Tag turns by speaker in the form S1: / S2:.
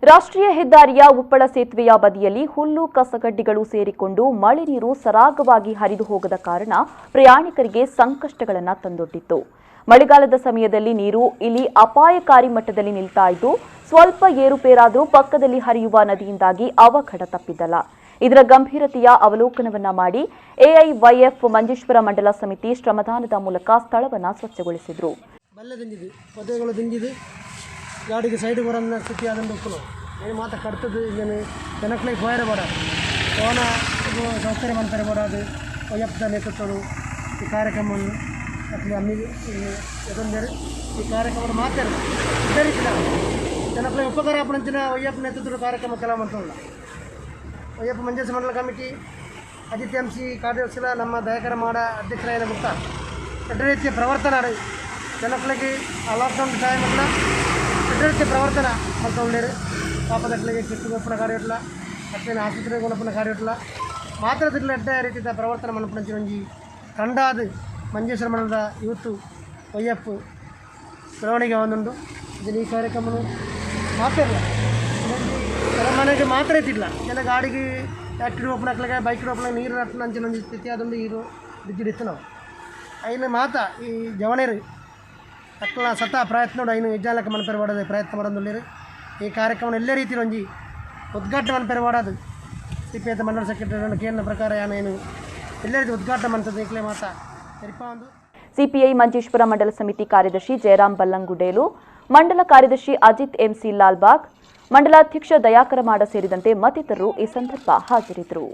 S1: ರಾಷ್ಟ್ರೀಯ ಹೆದ್ದಾರಿಯ ಉಪ್ಪಳ ಸೇತುವೆಯ ಬದಿಯಲ್ಲಿ ಹುಲ್ಲು ಕಸಗಡ್ಡಿಗಳು ಸೇರಿಕೊಂಡು ಮಳೆ ನೀರು ಸರಾಗವಾಗಿ ಹರಿದು ಹೋಗದ ಕಾರಣ ಪ್ರಯಾಣಿಕರಿಗೆ ಸಂಕಷ್ಟಗಳನ್ನು ತಂದೊಡ್ಡಿತ್ತು. ಮಳೆಗಾಲದ ಸಮಯದಲ್ಲಿ ನೀರು ಇಲ್ಲಿ ಅಪಾಯಕಾರಿ ಮಟ್ಟದಲ್ಲಿ ನಿಲ್ತಾ ಇದ್ದು, ಸ್ವಲ್ಪ ಏರುಪೇರಾದರೂ ಪಕ್ಕದಲ್ಲಿ ಹರಿಯುವ ನದಿಯಿಂದಾಗಿ ಅವಘಡ ತಪ್ಪಿದ್ದಲ್ಲ. ಇದರ ಗಂಭೀರತೆಯ ಅವಲೋಕನವನ್ನ ಮಾಡಿ ಎಐವೈಎಫ್ ಮಂಜೇಶ್ವರ ಮಂಡಲ ಸಮಿತಿ ಶ್ರಮದಾನದ ಮೂಲಕ ಸ್ಥಳವನ್ನು ಸ್ವಚ್ಛಗೊಳಿಸಿದರು.
S2: ಬಲ್ಲೆ ದಿಂಜಿದು, ಪೊದೆಗಳು ದಿಂಜಿದು, ಗಾಡಿಗೆ ಸೈಡ್ ಬರೋನ್ನ ಸ್ಥಿತಿ ಅದನ್ನು ಉಕ್ಕಲು ಏನು ಮಾತ ಕಡ್ತದ್ದು. ಇಂಜನ್ ಜನಕ್ಲೆಗ್ ಪೋಯರೆ ಬೋಡ, ಓನ ಸೌಕರ್ಯ ಮನ್ಪೆರೆ ಬೋಡಾದ್ ವೈಎಫ್ದ ನೇತೃತ್ವಡು ಈ ಕಾರ್ಯಕ್ರಮವನ್ನು ಅಕ್ಲೆ ಅಮ್ಮಿ ಎದೊಂದೆರ್. ಈ ಕಾರ್ಯಕ್ರಮ ಮಾತೆರ್ ಎಡ್ಡೆ ರೀತಿದ ಜನಕ್ಲೆಗ್ ಉಪಕಾರ ಆಪುನಂಚಿನ ವೈಎಫ್ ನೇತೃತ್ವದ ಕಾರ್ಯಕ್ರಮ ಕೆಲವು ಮಂತೊಂದುಲ್ಲ. ವೈಎಫ್ ಮಂಜೇಶ್ವರ ಮಂಡಲ ಕಮಿಟಿ, ಅಜಿತ್ ಎಂ ಸಿ ಕಾರ್ಯದರ್ಶಿಲ, ನಮ್ಮ ದಯಾಕರ ಮಾಡ ಅಧ್ಯಕ್ಷರಾಯನ ಬುಕ್ಕ ಎಡ್ಡೆ ರೀತಿಯ ಪ್ರವರ್ತನ ಜನಕ್ಲೆಗ್ ಆ ಲಾಕ್ಡೌನ್ ಟೈಮ್ ಎಡ್ಡೆ ರೀತಿಯ ಪ್ರವರ್ತನ ಮಲ್ತೊಂದುಲ್ಲೆರ್. ಪಾಪದಕ್ಲೆಗ್ ಕಿಟ್ ಕೊರ್ಪುನ ಕಾರ್ಯ ಇಟ್ಲ, ಅಕ್ಲೆನ ಆಸ್ಪತ್ರೆಗೆ ಕೊನಪುನ ಕಾರ್ಯ ಇಟ್ಲ, ಮಾತ್ರ ತಿರ್ಲ ಎಡ್ಡೆ ರೀತಿಯ ಪ್ರವರ್ತನ ಮನ್ಪುನಂಚಿನ ಒಂಜಿ ತಂಡಾದ್ ಮಂಜೇಶ್ವರ ಮಂಡಲದ ಯೂತ್ ವೈಎಫ್ ಬೆಳವಣಿಗೆ ಆವೊಂದುಂಡು. ಇದನ್ನು ಈ ಕಾರ್ಯಕ್ರಮ ಮಾತೆರ್ಲ ಮನೆಗೆ ಮಾತ್ರ ಇತ್ತಿಲ್ಲ. ಜನ ಗಾಡಿಗೆ ಆಕ್ಟಿವ್ ಓಪನ್, ಬೈಕ್ ಓಪನ್, ನೀರು ಅಂಚಿನ ಒಂಜಿ ಸ್ಥಿತಿ ಆದುಂಡು. ಈರು ಬ್ರಿಡ್ಜ್ ಇತ್ತು ನಾವು ಐನು ಮಾತ ಈ ಜವನೇರು ಅಕ್ಲ ಸತ ಪ್ರಯತ್ನ ಐನು ಇಜ್ಜಾಲಕ ಮನ್ಪೆರೆ ಬೋಡಾದ್ ಪ್ರಯತ್ನ ಮಾಡೊಂದುಲ್ಲೆರ್. ಈ ಕಾರ್ಯಕ್ರಮ ಎಲ್ಲೇ ರೀತಿಯ ಒಂಜಿ ಉದ್ಘಾಟನೆ ಮನ್ಪೆರೆ ಬೋಡಾದ್ ಸಿಪಿಐದ ಮಂಡಲ ಸೆಕ್ರೆಟರಿ ಕೇಂದ್ರ ಪ್ರಕಾರ ಯಾನೇನು ಎಲ್ಲೇ ರೀತಿ ಉದ್ಘಾಟನೆ ಮಂತದ್ದು ಇಕ್ಲೆ ಮಾತ ತೆರಿಪಾವೊಂದು.
S1: ಸಿಪಿಐ ಮಂಜೇಶ್ವರ ಮಂಡಲ ಸಮಿತಿ ಕಾರ್ಯದರ್ಶಿ ಜಯರಾಮ್ ಬಲ್ಲಂಗುಡೇಲು, ಮಂಡಲ ಕಾರ್ಯದರ್ಶಿ ಅಜಿತ್ ಎಂಸಿ ಲಾಲ್ಬಾಗ್, ಮಂಡಲಾಧ್ಯಕ್ಷ ದಯಾಕರ ಮಾಡ ಸೇರಿದಂತೆ ಮತ್ತಿತರರು ಈ ಸಂದರ್ಭ ಹಾಜರಿದ್ದರು.